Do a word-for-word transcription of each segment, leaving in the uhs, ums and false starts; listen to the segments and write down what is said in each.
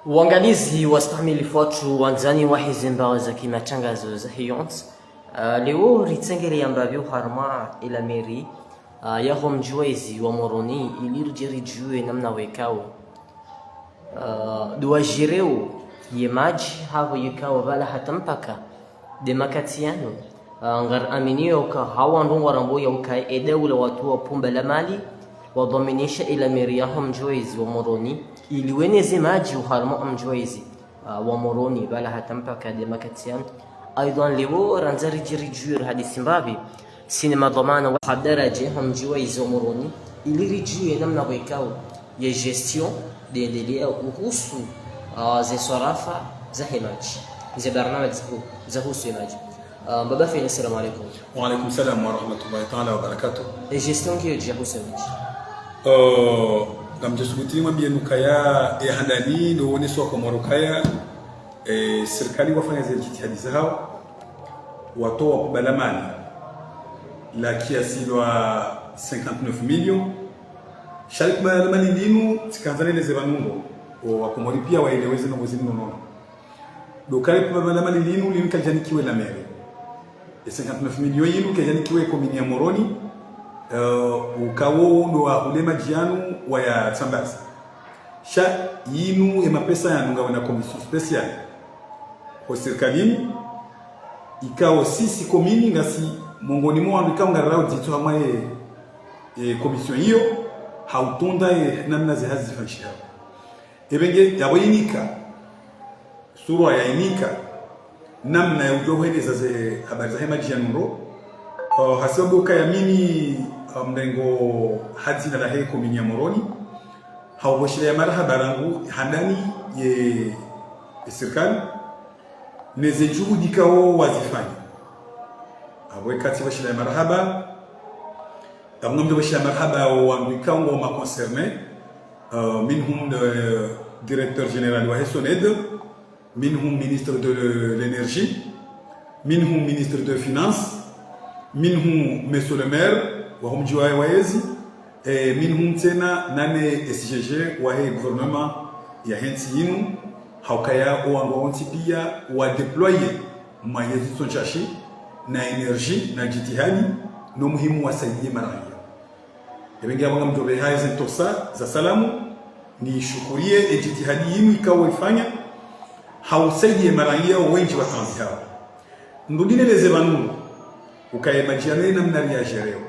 Wangalizi wastahamilifu watru wandzani wahe ze mbawa za kimatrangazo za Hiyont, ah, leo ritsengelea mbapvi oharumwa ela mairie, ah, yaho mdji wa ezi wa Moroni, ili ridje ridjuwe namna wekao, ah, ndo wadjereo ye madji, hapvo yekao pvala hata mpaka nde makati yanu, ah, ngari aminio uka hawa ndrongoo rambo ya uka eda ula watu wa pumba la mali, wadhwaminisha ela mairie yaho mdji wa ezi wa Moroni, ili weneze madji oharumwa mdji wa ezi, ah, wa Moroni, pvala hata mpaka nde makati yanu. Aidha leo randza ridje ridjuwe, rihadisi mbapvi sisi ne madhwamana wa hadaraja yaho mdji wa ezi wa Moroni, ili ridjuwe namna wekao ye gestion ndendelea uhusu, ah, ze swarafa zahe madji, ze barnamaj zahu-, zahusu ye madji. Ah, Mbaba Feni, assalamu alaikum. Wa alaikum salam wa rahmatullahi ta'ala wa barakatuh. E gestion ngiyo dje yahusu ye madji? Oh, ngamdjo subuti nimwambiye nukaya e handani ndo woneswa Komoro kaya, e, sirikali wafanya ze jitihadi zahao, watowa pumba la mali la kiasi lwa cinquante-neuf millions. Sha le pumba la mali linu, tsikandza neleze pvanu ndo, o Wakomori pia waelewe ze ndrongoo zinu nono. Ndo uka le pumba la mali linu, linu kalidjanikiwa ela mairie. E cinquante-neuf millions yinu kalidjanikiwa e commune ya Moroni, eh, uka wo ndo wahule madji yanu wayatsambaza. Sha yinu e mapesa yanu ngawena commission spéciale ho sirikalini, ikao sisi commune ngasi mongoni mwa wandru ikao ngarirao dzitso hamwa ye, e commission iyo, ha utunda ye namna ze hazi zifanyishihao. Epvenge yapvo yinika, surwa yayinika, namna ya udjo hweneza ze habari zahe madji yanu ndo, oh, hasibabu ukaya mimi, oh, mrengo ha dzina lahe commune ya Moroni, ha uvosheleya marahaba rangu handani ye, ye sirikali, neze juhudi ikao wazifanya. Apvo eka tsivosheleya marahaba, apvo ngamdjo vosheleya marahaba o wandru ikao ngwao ma concernés, euh, minhum le directeur général wahe SONEDE, minhum ministre de l'énergie, minhum ministre de finances, minhum monsieur le maire waho mdji wa, wa ezi, e, minhum tsena nane S G G wahe gouvernement yahe ntsi yinu, ha ukaya o wandru wontsi pia wa déployer mwa yezi tso ntsashi, na énergie, na jitihadi, no muhimu wasaidiye maraya. Epvenge apvo ngamdjo pveha eze ntrosa za salamu, nishukuriye e jitihadi yinu ikao waifanya, ha usaidiye maraya wendji watrambihao. Ndo ndineleze pvanu, ukaya e madji yanu ye namna riyadjereo.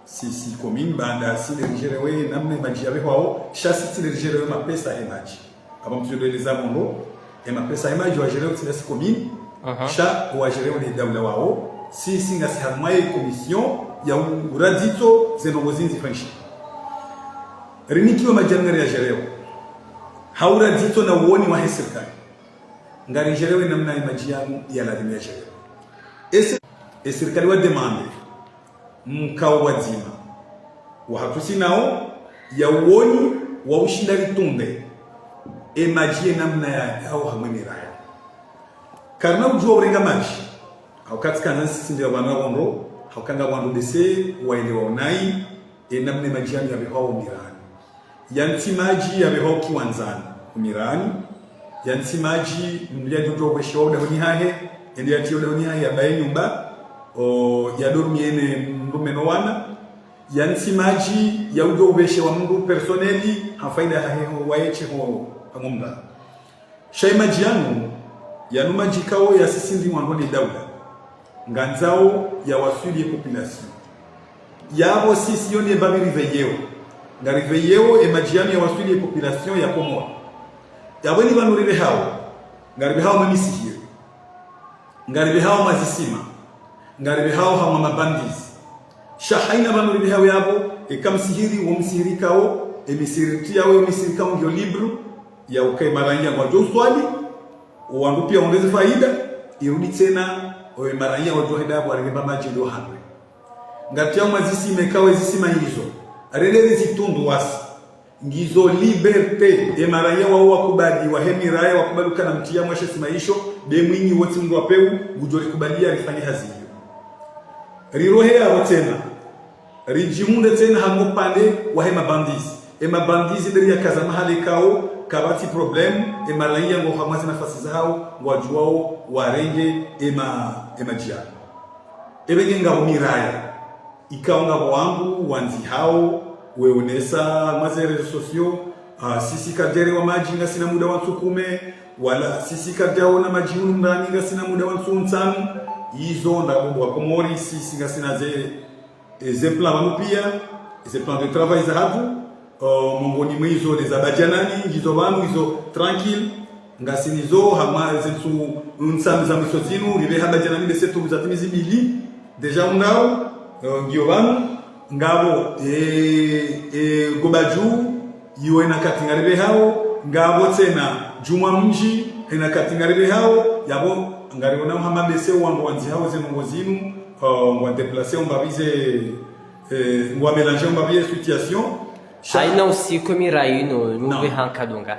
Sisi commune, baanda si nde ridjerewo ye namna e madji yapvehwao, sha sisi nde ridjerewo e mapesa yahe madji. Apvo mtsudjo eleza pvo ndo, e mapesa yahe madji wadjerewo tsi nda si commune, aha, sha wadjerewo ne daula wao, sisi ngasi harumwa ye commission ya u-, uradzitso ze ndrongoo zinu zifanyishihe. Rinikiwa madji yanu ngariyadjerewo. Ha uradzitso na uwoni wahe sirikali. Ngaridjerewo e namna e madji yanu ya lazimu yadjerewe. Ese, e sirikali wa demande mkao wadzima wahatru si nao ya uwoni wa ushinda ritunde e madji ye namna ya, yao hamwe miraya. Karina udjuwa urenga madji, ha uka tsikandza nisisindira pvanu apvo ndo, ha uka nga wandru bese waelewa unayi e namna e madji yanu yapvehwao mirayani. Yantsi madji yapvehwao kiwandzani, ho mirayani. Yantsi madji mndru yadjo udjo upveshewa udahoni hahe, ende yatiye udahoni hahe yabaye nyumba, o, yadorumie ne mdrume no wana. Yantsi madji ya udjo upveshewa mndru personnel, ha faida yahahe ho waye she ho, ha ngomba. Sha e madji yanu, yanu madji ikao yasisindriwa ndo ne daula. Ngandzao yawaswili ye population. Yapvo sisi yo nde mbapvi ripveyeo. Ngaripveyeo e madji yanu yawaswili ye population ya Komoro. Yapvo ni pvanu ripvehao. Ngaripvehao mwe misihiri. Ngaripvehao mwa zisima. Ngaripvehao hamwa mabandizi. Sha haina pvanu ripvehao yapvo, eka msihiri, wo msihiri ikao, e misihiri yao, yo misihiri ikao ngiyo libre, ya uka e maraya ngwadjo uswali, o wandru pia wondeze faida, irudi tsena, o e maraya wadjo henda pvo warenge mba madji ndo handwe. Ngaritiao mwa zisima ikao e zisima izo, arendere zitundu wasi. Ngizo liberté, e maraya wao wakubali, wahe miraya wakubali ukana mtriya mwa she sima isho, nde mwinyi wontsi mndru wa peu, ngudjo rikubaliya rifanye hazi iyo. Rirohe yapvo tsena, ridjihundre tsena harumwa upande wahe mabandizi. Ema bandizi nderi yakaza mahala ikao, kapvatsi problème, ema raia ngwao harumwa ze nafasi zahao, ngwadjuwao warenge ema, ema djia. Ebe nge ngapvo miraya, ikao ngapvo wandru wandzihao, weonesa harumwa ze réseaux sociaux, ah, sisi karidjarewa madji ngasina muda wa ntsu kume, wala sisi karidjaona madji hunu ndani ngasina muda wa ntsu ntsanu. Izo ndapvo bo wa Komori, sisi ngasina ze, e, ze plan pvanu pia, ze plan de travail zahatru, o, mongoni mwa izo nde za Badjanani, ngizo pvanu izo tranquille, ngasina izo harumwa ze ntsu ntsanu za mwiso zinu, ripveha Badjanani bese tu zatimizi mbili, déjà undao, o, ngiyo pvanu, ngapvo, e, e, Gobadju, iyo ena kati ngaripvehao, ngapvo tsena Djumwa Mdji, ena kati ngaripvehao, yapvo ngariona hama bese wandru wandzihao ze ndrongoo zinu, o, ngwa déplacer umbapvi ze, eh, ngwa mélanger umbapvi ye situation. Sha- Haina usiku miraya inu, non, nupveha nkado nga?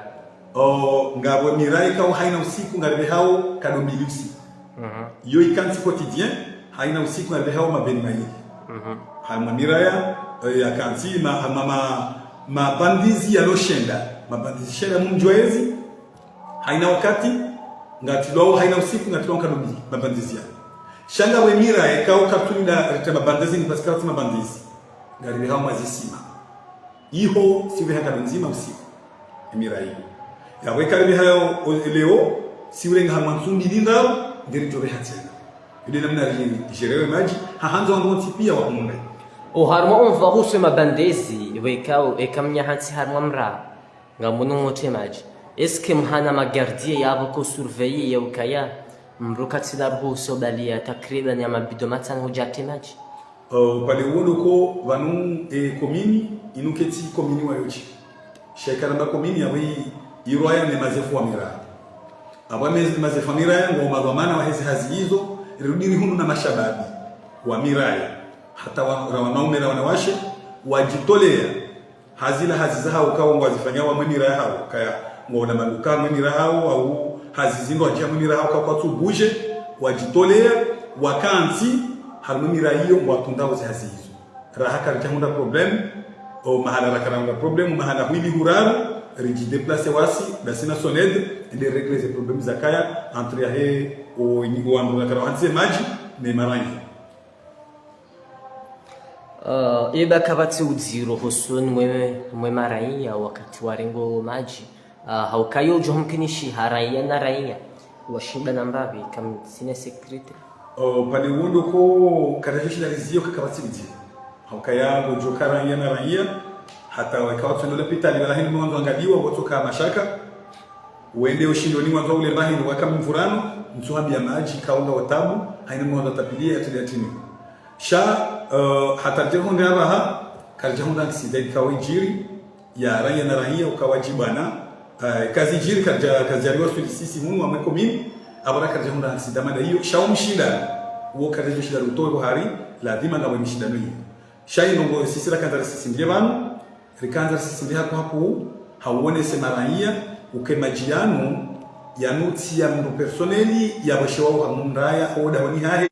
O, ngapvo miraya ikao haina usiku ngaripvehao nkado mbili usiku. Mhm. Iyo ikantsi quotidien, haina usiku ngaripvehao mabeni mayili. Mhm. Harumwa miraya, eh, yakantsi ma, ma, ma, ma bandizi yalo shenda, ma bandizi shenda mumdjuwa yezi, haina wakati, ngatrilwao haina usiku, ngatrilwao nkado mbili, ma bandizi ya. Sha ngapvo emiraya ikao karitsunda rite ma bandizi ni parce que kapvatsi ma bandizi. Ngaripvehao mwa zisima. Iho, si upveha nkado ndzima usiku. Emiraya iyo. Yapvo eka ripvehao, o, leo, si urenga harumwa ntsu mbili ndraru, nde ridjopveha tsena. Iyo nde namna ri, ridjerewe madji, hahandza wandru wontsi pia wahundre. O harumwa omva husu ema bandizi, wekao, eka mnyahantsi harumwa mraya, ngamwono ngote madji. Est-ce que mhana ma gardien yapvo ko surveiller ya ukaya mdru katsina ruhusa ubaliya takriban ya mabido matsanu hudja ate madji? Euh, upande uwo ndo ko pvanu, e, komini, inu ketsi komini wayo tsi. Sha eka ramba komini yapvo i, irwaya ne mazefu wa miraya. Apvo mezi mazefu wa miraya, ngwao madhwamana wa hezi hazi izo, rirudi rihundru na mashababi wa miraya. Hata wa, ra wanaume ra wanawashe, wadjitolea. Hazi la hazi zahao kao ngwazifanyao wamwe miraya hao, kaya ngwaona maduka mwe miraya hao, au hazi zindru wadjiha mwe miraya hao, ka kwatsu bouger, wadjitolea, wakantsi, harumwa miraya iyo, ngwatrundao ze hazi izo. Raha karidjahundra problème, o mahala raka rahundra problème, mahala hwili huraru, ridji déplacer wasi, ndasi na SONEDE, nde régler ze problème zakaya, entre yahe, o, ni, o wandru raka rawahantsi madji, ne maraya. Ah, eba kapvatsi udziro hosoni mwe, mwe maraya wakati warengo madji. Ah, hauka yo udjo humkinishiha raya na raya washinda na mbapvi, kamtsina sécurité. O, pvanu uwo ndo ko karadjo shinda riziyo ka kapvatsi udziro. Hauka ya ngodjo ka raya na raya, hata weka watsu enda lapitali, wala hindru mwandzo angaliwa, wotsoka mashaka. Wende ushindoni mwandzo ule mba hindru waka mvurano, ntsu hambia madji, kaunga wa tabu, haina mwandzo tapilia ya tuli atini. Sha, eh, hata ridjahundra apvaha, karidjahundra aksida ikao idjiri, ya raya na raya ukao wadjibwana, eh, kazidjiri karidja, kazidjariwaswili sisi hunu wamwe komini, apvo ra karidjahundra aksida mada iyo, sha umshindano, uwo karidjashinda rutowe buhari, ladhima ngapvo mishindano iyo. Sha indrongoo sisi rakandza risisindie pvanu, rikandza risisindie haku haku, hauonese maraya, uka emadji yanu, yanu tsi ya mndru personnel, yapvoshewa uha mndru raya, oda honi hahe.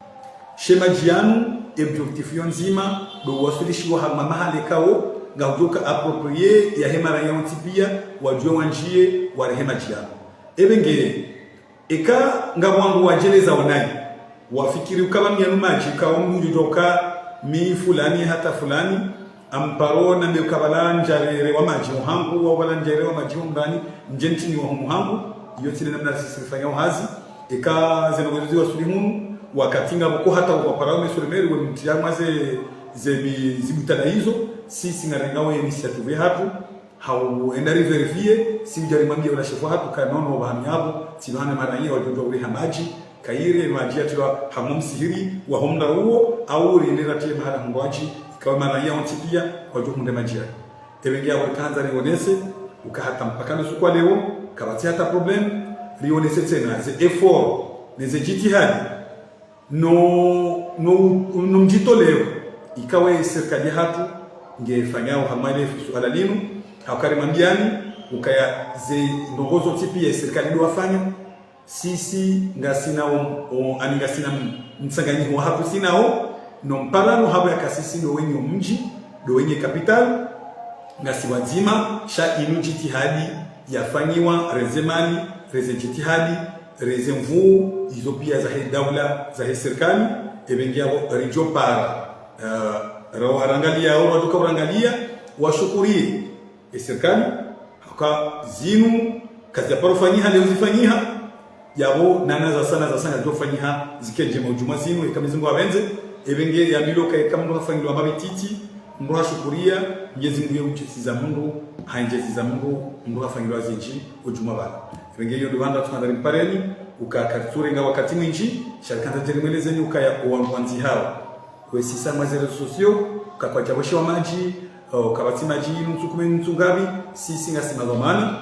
She madji yanu, e objectif yo ndzima, ndo uwaswilishiwa harumwa mahala ikao, ngahudjoka approprié, yahe maraya wontsi pia, wadjuwe wandjie, warehe madji yanu. Ebe nge, eka ngapvo wandru wadjeleza onayi, wafikiri uka pvanu yanu madji, ka omndru udjo uka mi fulani hata fulani, amparo na me uka pvala ndjarerewa madji ohangu, wau pvala ndjarerewa madji omndani, ndje ntini wa homu hangu, iyo tsi nde namna sisi rifanyao hazi, eka ze ndrongoo ziwaswili hunu, wakati ngapvo ko hata uka para ome suremeri, we mtria mwa ze, ze mi, zibutada izo, sisi ngarengao initiative yahatru, hau enda rivérifier, si udja rimwambia ula shefu hatru ka nono pvahanu yapvo, tsi pvahanu maraya wadjo ndo ureha madji, kayiri madji yatrilwa hamwe msihiri, wa homndra uwo, au ri ende ratrie mahala hundru madji, ikao maraya wontsi pia, wadjo hundre madji yanu. Ebe nge apvo rikandza rionese, uka hata mpaka no usiku wa leo, kapvatsi hata problème, rionese tsena, ze effort, ne ze djitihadi, no, no, no mdjitoleo, ikao ye sirikali yahatru, ngefanyao harumwa le suala linu, hauka rimwambiani, ukaya ze ndrongoo zontsi pia ye sirikali ndo wafanya, sisi ngasina o, o, ani ngasina m-, mtsanganyiho wahatru sinao, no mparano hapvo yaka sisi ndo wenye omdji, ndo wenye capitale, Ngasi wadzima, sha inu jitihadi yafanyiwa, reze mali, reze jitihadi, reze nvuu, izo pia zahe daula, zahe sirikali, ebe nge yapvo ridjo para, eh, rawarangalia, ora duka urangalia, washukuriye e sirikali, haka zinu, kazidja paro fanyiha, leo zifanyiha, yapvo nana zasa na zasa ngazidjo fanyiha, zike ndjema udjumwa zinu, eka Mwenyezi Mungu yapvendze, ebe nge yambiwa uka eka mndru hafanyilwa mabititi, mndru hashukuria, Mwenyezi Mungu ye udjesiza mndru, ha ndjesiza mndru, mndru hafanyilwa zindji, udjumwa pvala. Ebe nge iyo ndo pvandza tsu handza rimpareni, uka karitsurenga wakati mwindji, sha rikandza djeri mwelezeni ukaya owandru wandzihao. Kwesisa mwa ze réseaux sociaux, uka kwadja pvoshewa madji, o, kapvatsi madji, inu ntsu kume, inu ntsu ngapvi, sisi ngasi madhwamana,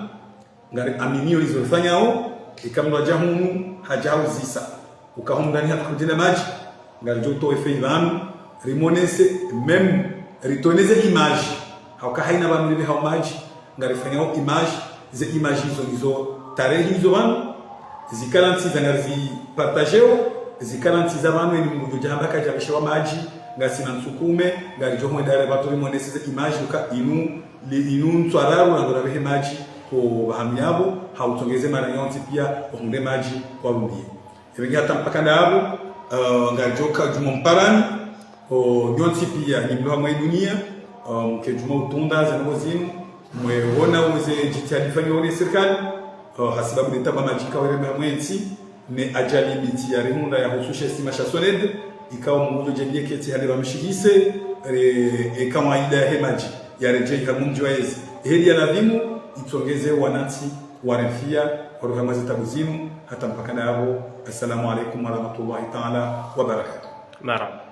ngari aminiyo izo rifanyao, eka mndru hadja hunu, hadja hauzisa. Uka ho mndani hatru kudjina madji, ngaridjo utowe feuille pvanu, rimonese, même, ritowe neze image. Hauka haina pvanu ribe hau madji, ngarifanyao image, ze image izo, izo tarehi izo pvanu, zikala ntsiza ngarizipartageo, zikala ntsiza pvanu eni mndru djodja hamba kadja pvoshewa madji, ngasina ntsu kume, ngaridjo hwenda re pvatru rimonese ze image, uka inu, li, inu ntswararu, na ndo rabehe madji, ho pvahanu yapvo, hautsongeze mara yontsi pia, ohundre madji, kwa rumbiye. Ebe nge hata mpaka ndapvo, eh, ngaridjo ka djumwa mparani, o, nyontsi pia, nyi mlo hamwe dunia, eh, mke djumwa utunda, ze ndrongo zinu, mwewona uze jitihadi fanyiwa ne sirikali, eh, hasibabu ne taba madji kawere mwa mwentsi, ne ajali mbiti yarihundra yahusu she sima sha SONEDE, ikao mndru djeli yeketsi hale pvamshihise, re, eka mwaida yahe madji, yaredjei harumwa mdji wa yezi. Eheli ya ladhimu, itsongeze wanantsi, waremfia, waruhe mwa ze tabu zinu, hata mpaka ndapvo. Assalamu alaikum warahmatullahi taala wabarakatuh. Marahaba.